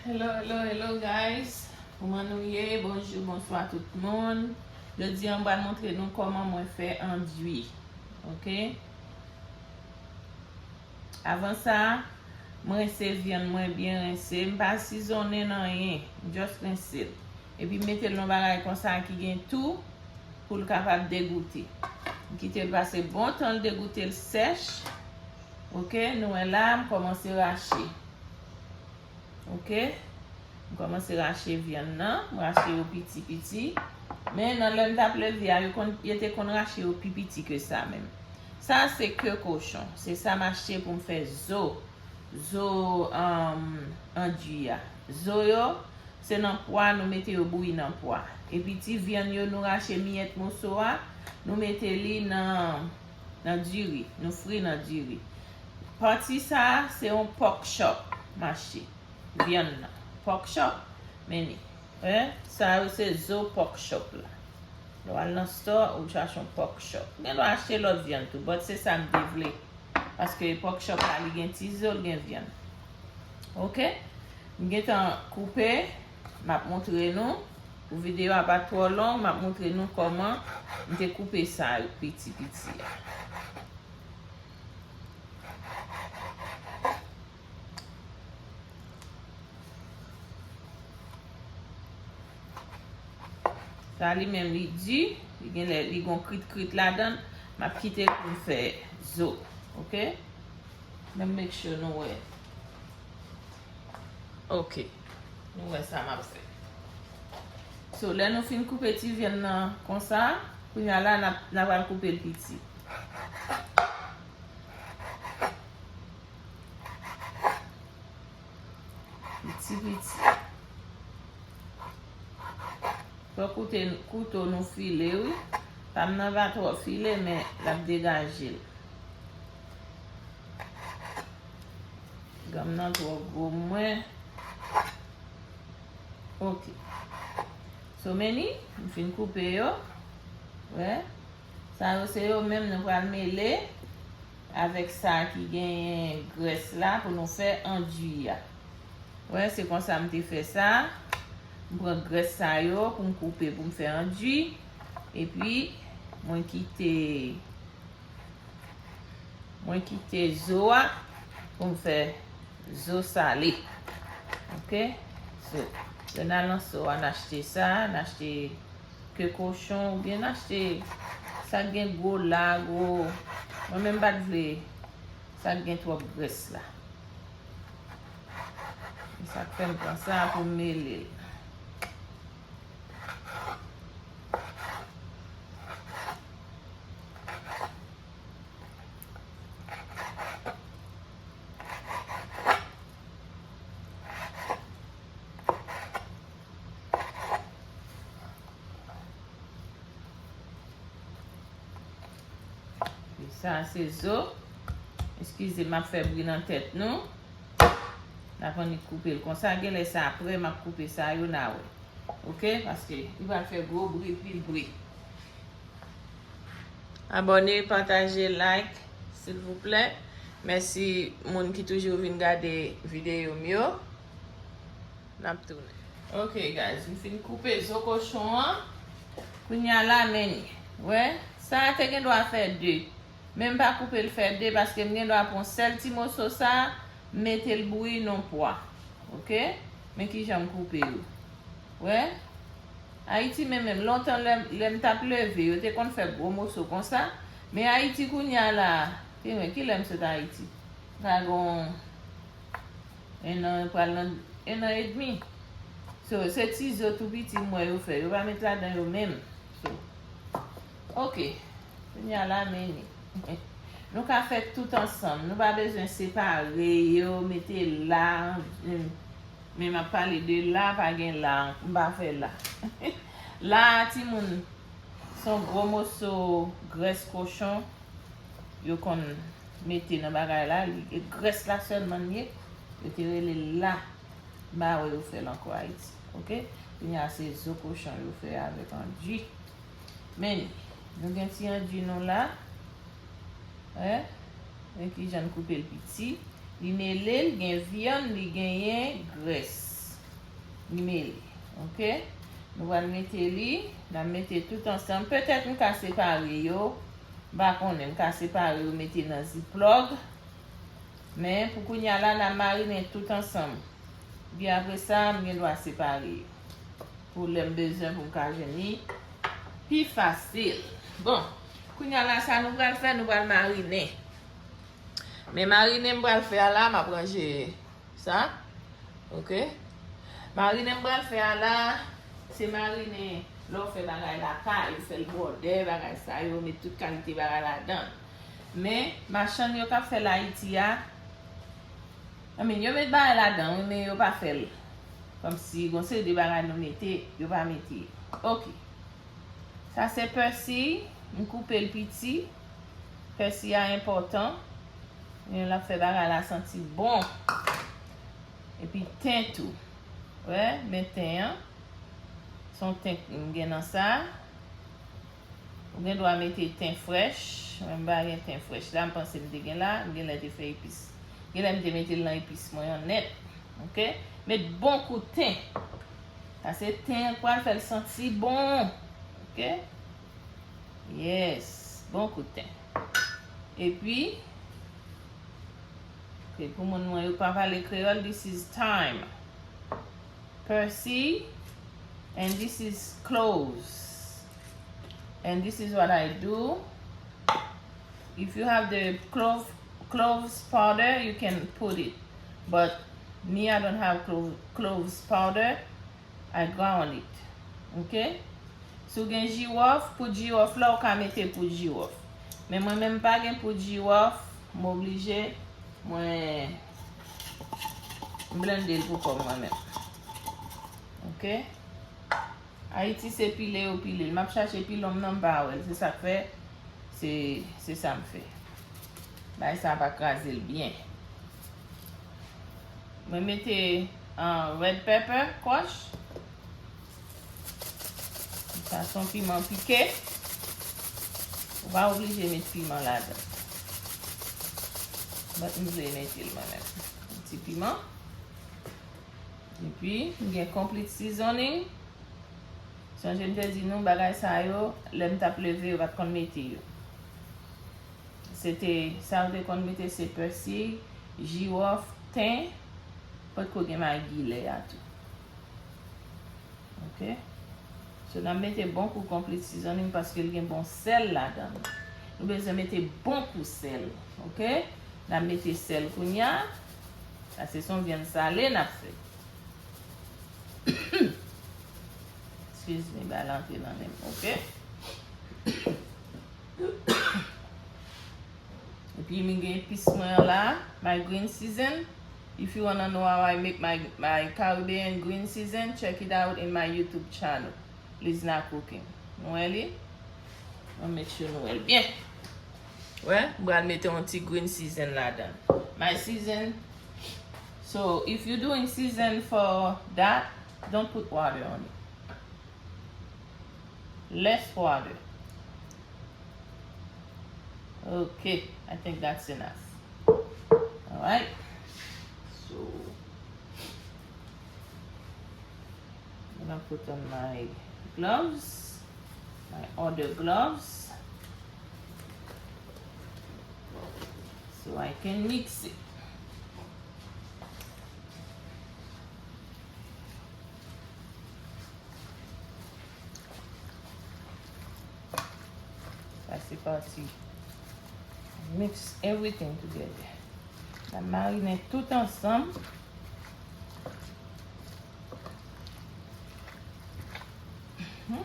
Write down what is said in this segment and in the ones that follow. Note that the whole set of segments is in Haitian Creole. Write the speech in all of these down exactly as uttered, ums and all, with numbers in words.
Hello, hello, hello, guys. Kòman nou ye? Bonjou, bonswa tout moun. Jodi a, m pral montre nou kòman mwen fè andui. Ok? Avan sa, m rense vyann mwen byen rense. M pa sizonnen anyen. M just rense l. Epi m mete l nan bagay konsa ki gen tou pou l kapab degoute. M kite l pase bon tan l degoute l sèch. Ok, nou wè la, m kòmanse rache. Ok, m kòmanse rache vyann nan, m rache yo piti piti. Men nan lè m t ap leve a, yo, konn, yo te konn rache yo pi piti ke sa menm. Sa se ke kochon. Se sa m achte pou m fè zo. Zo, um, andui a. Zo yo, se nan pwa, nou mete yo bouyi nan pwa. Epi ti vyann yo, nou rache miyèt moso a, nou mete li nan, nan diri. Nou fri nan diri. Pati sa, se yon pork chop m achte. Vyann nan. Pork chop, men ni. Hein? Sa yo se zo pork chop la. Lè w al nan store, ou chache yon pork chop. Ou gen dwa achte lòt vyann tou, but se sa m te vle. Paske pork chop la, li gen ti zo, li gen vyann. Ok? M gentan koupe, m ap montre nou. Pou videyo a pa twò long, m ap montre nou kòman m te koupe sa yo piti piti a. Sa li menm li di, li gen lè, li gon krit krit ladan l, m ap kite l pou l fè zo, ok? Men make sure nou wè. Ok. Nou wè sa m ap fè. So, lè nou fin koupe ti vyann nan konsa, kounye a la, n ap, n ap al koupe l piti. Piti piti. Fò koute, kouto nou file, wi. Pa m nan pa twò file, men l ap degaje l. Gam nan twò gwo mwen. Ok. So, men ni, m fin koupe yo. Wè. Sa yo se yo menm nou pral mele avèk sa ki genyen grès la pou nou fè andui a. Wè, se konsa m te fè sa. M pran grès sa yo pou m koupe pou m fè andui. Epi, mwen kite, mwen kite zo a pou m fè zo sale. Ok? So, lè n al nan so a, n achte sa, n achte ke kochon, oubyen n achte sa k gen gwo la, gwo. Mwen menm m pa t vle sa k gen twòp grès la. E sa k fè m pran sa pou m mele l. E sa se zo. Eskize, m ap fè bri nan tèt nou. N ap annik koupe l konsa. Genlè se apre m ap koupe sa yo, n a wè. Ok? Paske li pral fè gwo bri, pil bri. Abòne, pataje, like, silvouplè. Mèsi moun ki toujou vin gade videyo m yo. N ap tounen. Ok, guys, m fin koupe zo kochon an. Kounye a la, men ni. Wè, sa a te gen dwa fè de. Men m pa koupe l fè de paske m gen dwa pran sèl ti moso sa a, m mete l bouyi nan pwa. Ok? Men kijan m koupe yo. Wè? Ayiti, men menm lontan lè, lè m t ap leve, yo te konn fè gwo moso konsa. Men Ayiti kounye a la, ki, ki lè m sot Ayiti? Sa gon en an, pral nan en an edmi. So, se ti zo tou piti m wè yo fè. Yo pa met ladan yo menm. So, ok. Kounye a la, men ni. Nou ka fè tout ansanm. Nou pa bezwen separe yo, mete la. Men m ap pale de la, pa gen la. M pa fè la. La, timoun, se yon gwo moso grès kochon yo konn mete nan bagay la. Li, e grès la sèlman l ye. Yo te rele l la. M pa wè yo fè l ankò Ayiti. Ok? Kounye a se zo kochon yo fè avèk andui. Men ni, nou gen ti andui nou la. Wè? Men kijan n koupe l piti. Li mele, l gen vyann, li genyen grès. Mele, oke? Nou pral mete li, n ap mete tout ansanm. Petèt m ka separe yo, m pa konnen, m ka separe yo, mete nan ziplòk. Men pou kounye a la, n ap marinen tout ansanm. Epi apre sa, m gen dwa separe yo. Pou lè m bezwen pou m ka jwenn li pi fasil. Bon, kounye a la, sa nou pral fè, nou pral marinen. Men marinen m pral fè a la, m ap ranje sa. Oke? Marinen m pral fè a la, se marinen lè w fè bagay lakay, ou fè l bwòdè, bagay sa yo, met tout kalite bagay ladan l. Men, machann yo k ap fè l Ayiti a, I mean, yo met bagay ladan, wi, men yo pa fè l. Kòmsi, gon seri de bagay nou mete, yo pa mete. Oke. Sa se pèsi, m koupe l piti. Pèsi a enpòtan. Men l ap fè bagay la santi bon. Epi ten tou. Wè, men ten an. Se yon ten m gen nan sa. Ou gen dwa mete ten frèch. Mwen m pa gen ten frèch la, m panse m te gen la. M gen lè te fè epis. Gen lè m te mete l nan epis mwen an nèt. Oke? Met bon kout ten. Sa se ten an k pral fè l santi bon. Oke? Yes. Bon kout ten. Epi, oke, pou moun mwen yo pa pale kreyòl, this is thyme. Pèsi, and this is cloves. And this is what I do. If you have the clove, cloves powder, you can put it. But me, I don't have clove, cloves powder. I ground it. Oke? Si w gen jiwòf, poud jiwòf la, ou ka mete poud jiwòf. Men mwen menm, m pa gen poud jiwòf, m oblije, mwen, m blende l pou kò m mwen menm. Oke? Ayiti se pile yo pile l. M ap chache pilon m nan, m pa wè l. Se sa k fè, se, se sa m fè. Bay sa pa kraze l byen. Mwen mete, ah, red pepper, kòch. Sa se yon piman pike. Ou pa oblije met piman ladan. But m vle mete l mwen menm. Yon ti piman. Epi, m gen complete seasoning. Sonje m te di nou, bagay sa yo, lè m t ap leve, yo pa t konn mete yo. Se te, sa yo te konn mete, se pèsi, jiwòf, ten, potko gen magi lè a tou. Oke? So, n ap mete bon kou complete seasoning paske l gen bon sèl ladan l. Nou bezwen mete bon kou sèl. Oke? N ap mete sèl kounye a. Sa se yon vyann sale n ap fè. Excuse me, ba l antre nan men m, oke? Epi m gen epis mwen an la, my green season. If you wanna know how I make my, my Caribbean green season, check it out in my YouTube channel, Lizna Cooking. Nou wè li? Mwen make sure nou wè l byen. Wè, m pral mete yon ti green season ladan. My season. So, if you doing season for that, don't put water on it. Less water. Okay, I think that's enough. Alright. So, I'm gonna put on my gloves, my other gloves, so I can mix it. Sa se pati. Mix everything together. N ap marinen tout ansanm. Mhm.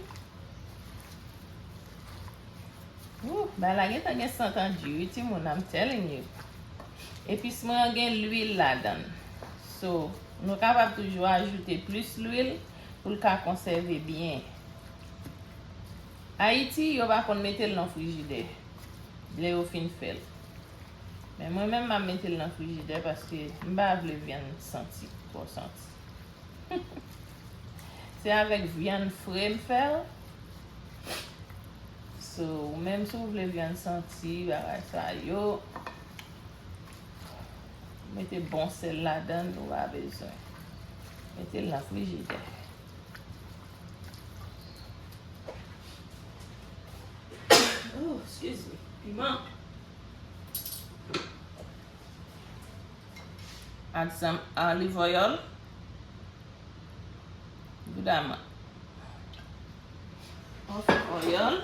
Ooh, bagay la gentan gen sant anji wi timoun, I'm telling you. Epis mwen an gen lwil ladan l. So, nou kapab toujou ajoute plis lwil pou l ka konsève byen. Ayiti, yo pa konn mete l nan frijidè lè yo fin fè l. Men mwen menm, m ap mete l nan frijidè paske m pa vle vyann santi, twò santi. Se avèk vyann fre m fè l. So, ou menm si w vle vyann santi, bagay sa yo, mete bon sèl ladan l, ou pa bezwen. Mete l nan frijidè. Oh, excuse me. Piman. Add some olive oil. Good amount of oil.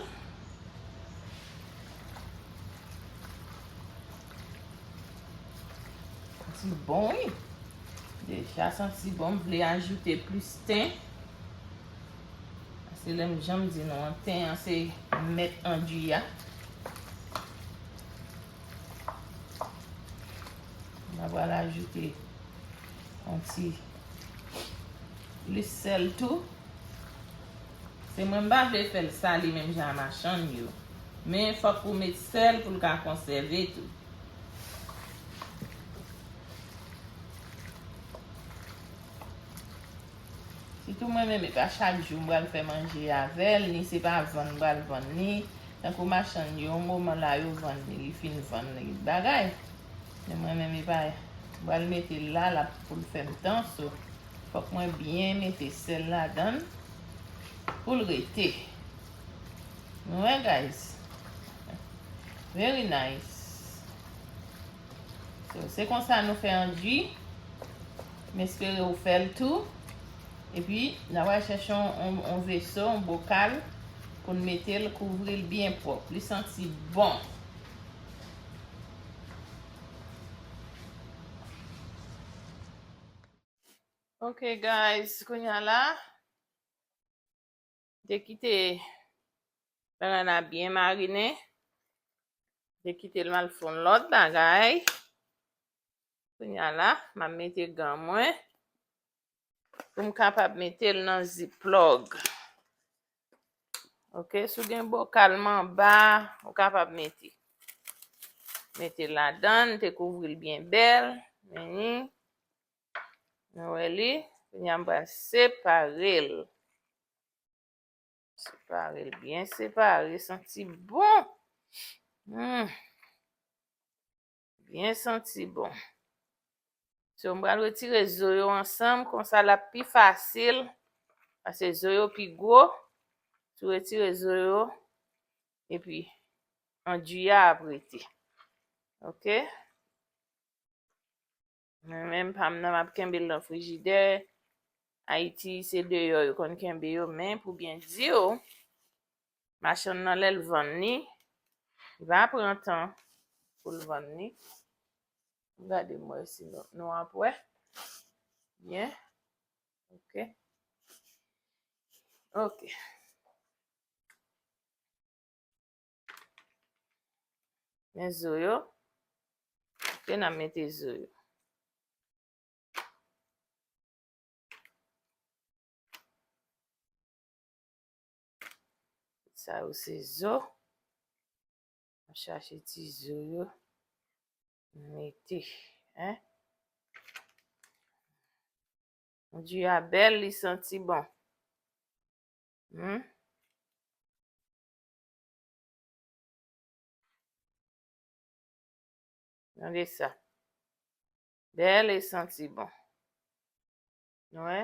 Santi bon, wi. Deja santi bon, m vle ajoute plis ten. Paske lè m, jan m di nou an, ten an se mèt andui a. M pral ajoute yon ti plis sèl tou. Se mwen, m pa vle fè l sale menm jan a machann yo. Men fòk ou met sèl pou l ka konsève tou. Sitou mwen menm, e pa chak jou m pral fè manje avè l, ni se pa vann m pral vann li. Tankou machann yo, yon moman la yo vann li, li fin vann li bagay. Men mwen menm, e pa, m pral mete l la, l ap pou l fè m tan, so fòk mwen byen mete sèl ladan l pou l rete. Nou wè, guys? Very nice. So, se konsa nou fè andui. M espere ou fè l tou. Epi, n a pral chèche yon, yon, yon veso, yon bokal, pou n mete l, kouvri l byen pwòp. Li santi bon. Ok, guys, kounye a la, te kite bagay la byen marine. Te kite l m al fè yon lòt bagay. Kounye a la, m ap mete gan mwen pou m kapab mete l nan ziplòg. Ok, si w gen bokal manba, ou kapab mete. Mete ladan l, te kouvri l byen bèl. Men, nou wè li, kounye a m pral separe l. Separe l byen separe, santi bon. Hmm. Byen santi bon. So, m pral retire zo yo ansanm, konsa l ap pi fasil, paske zo yo pi gwo. Si w retire zo yo, epi andui a ap rete. Ok? Mwen menm, pa m nan, m ap kenbe l nan frijidè. Ayiti, se deyò yo konn kenbe yo, men pou byen di w, machann nan, lè l vann li, li pa pran tan pou l vann li. Gade m wè si nou, nou ap wè. Byen. Ok. Ok. Men zo yo. Kote n a mete zo yo? Sa yo se zo. Mwen chache ti zo yo. Mete, hein? Andui a bèl, li santi bon. Hmm? Gade sa. Bèl e santi bon. Nou wè?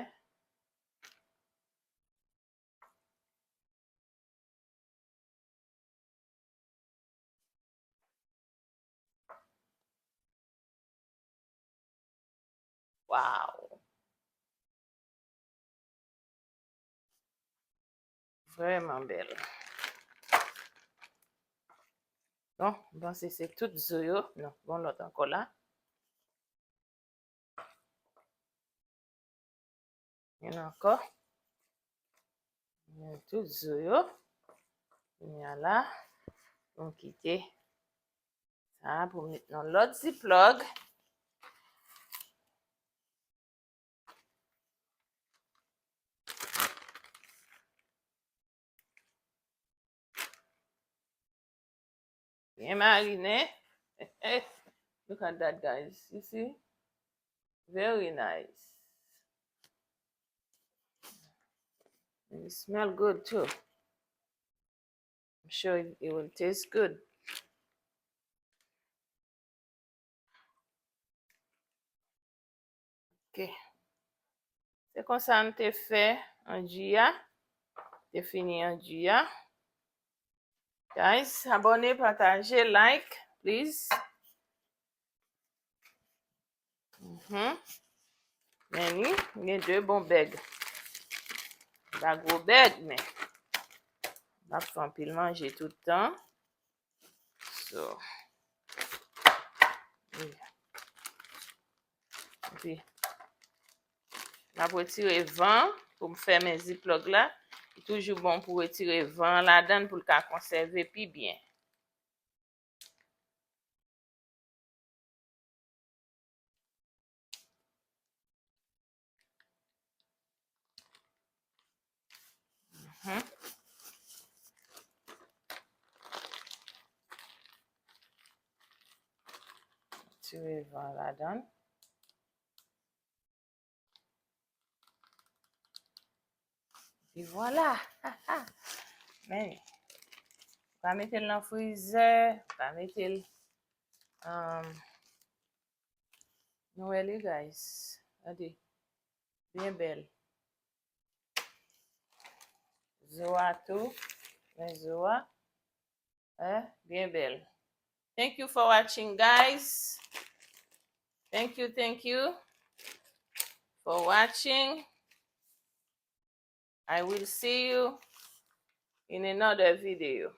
Waw! Vrèman bèl. Bon, m panse se tout zo yo. Non, gon lòt ankò la. Youn ankò. Youn tout zo yo. Kounye a la, nou kite sa pou met nan lòt ziplòg. Byen marine. Look at that, guys. You see? Very nice. And it smell good too. I'm sure it, it will taste good. Ok. Se konsa m te fè anji a. Te fini anji a. Guys, abòne, pataje, like, please. Mhm. Men li, m gen de bon bèg. Pa gwo bèg, men m ap fè anpil manje tout tan. So, epi, m ap retire van pou m fèmen ziplock la. Li toujou bon pou retire van ladan l pou l ka konsève pi byen. Mhm. Tire van ladan l. E vwala. Men, ou ka mete l nan frizè, ou ka mete l, um, nou wè li, guys. Gade. Byen bèl. Zo a tou. Men zo a. Eh, byen bèl. Thank you for watching, guys. Thank you, thank you for watching. I will see you in another video.